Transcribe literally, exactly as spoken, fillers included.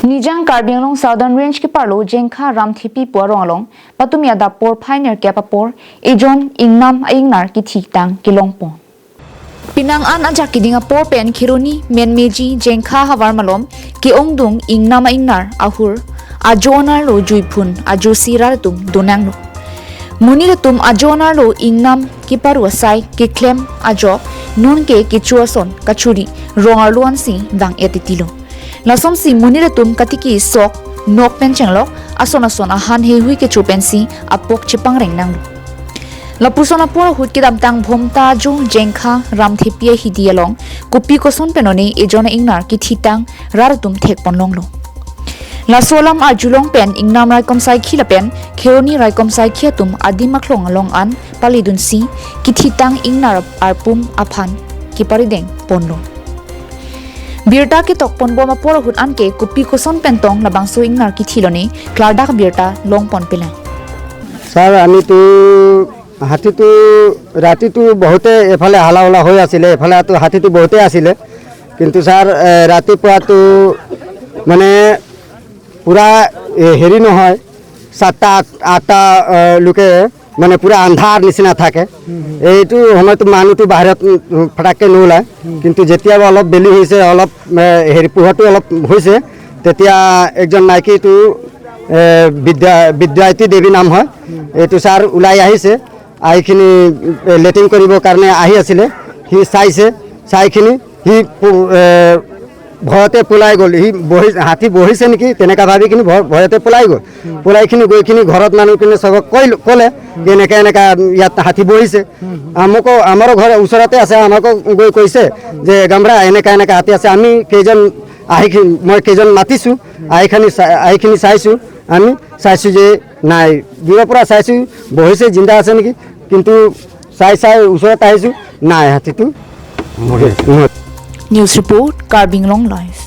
Nijang Karbi Anglong Southern Range keparlo Jengkha Ramthepi pu arong along patumi adap porphai nerkep apor ejon ingnam a-ingnar kithitang kelongpon. Penang an ajak keding apor pen Kheroni Menmeji Jengkha havar malom ke-ongdung ingnam a-ingnar ahur ajo anarlo juiphun ajosi rat atum donanglo. Monit atum ajo anarlo ingnam keparu asai keklem ajok nonke kecho ason kachuri rong arlo ansi vang-et titilo. Lasonsi monit atum katiki sok nok pen chenglok ason ason ahan heihui kecho pensi apok chepangreng nanglo. Lapuson apor ahut kedamtang Bhomta ajo Jengkha Ramthepi ahidi along kopi koson pen one ejon a-ingnar kithitang rat atum thekpon longlo. Laso alam arjulong pen ingnam raikom saikhi lapen Kheroni raikom saikhi atum adim aklong along an palidunsi kithitang ingnar arpum aphan keparideng ponlo. Birta ketok ponbom apor ahut anke kopi koson pen tong labangso ingnar kithilo ne klardak birta longpon pelang. Sir, আমিতো হাতীটো ৰাতিটো বহুতে এফালে হালা হুলা হৈ আছিলে, এফালে তো হাতীটো বহুতেই আছিলে, কিন্তু ছাৰ এ, ৰাতিপুৱাতো মানে পূৰা এ, হেৰি নহয়, সাতটা আঠ- আঠটা এ, লোকে মানে পূৰা আন্ধাৰ নিচিনা থাকে। এইটো সময়তো মানুহটো বাহিৰত উম, ফটাককৈ নোলায়, কিন্তু যেতিয়া অলপ বেলি হৈছে, অলপ এ, হেৰি পোহৰটো অলপ হৈছে, তেতিয়া একজন মাইকীটো এ, বিদ্যা বিদ্যায়তী দেৱী নাম হয়, এইটো ছাৰ ওলাই আহিছে, আহিখিনি এ, লেট্ৰিন কৰিবৰ কাৰণে আহি আছিলে। সি চাইছে, চাইখিনি সি পু- এ, ভয়তে পলাই গ'ল। সি বহি হাতী বহিছে নেকি তেনেকা ভাবিখিনি ভয়- ভয়তে পলাই গ'ল। পলাইখিনি গৈখিনি ঘৰত মানুহখিনি চবক কৈ ক'লে যে এনেকা এনেকা ইয়াত হাতী বহিছে। আমাকো আমাৰো ঘৰ ওচৰতে আছে, আমাকো গৈ কৈছে যে গামৰা এনেকা এনেকা হাতী আছে। আমি কেইজন আহি মই কেইজন মাতিছোঁ, আহিখিনি চা- আহিখিনি চাইছোঁ, আমি চাইছোঁ যে নাই, দূৰৰ পৰা চাইছোঁ বহিছে, জিন্দা আছে নেকি, কিন্তু চাই চাই ওচৰত আহিছোঁ, নাই হাতীটো। মৰি- News report, Karbi Anglong Live.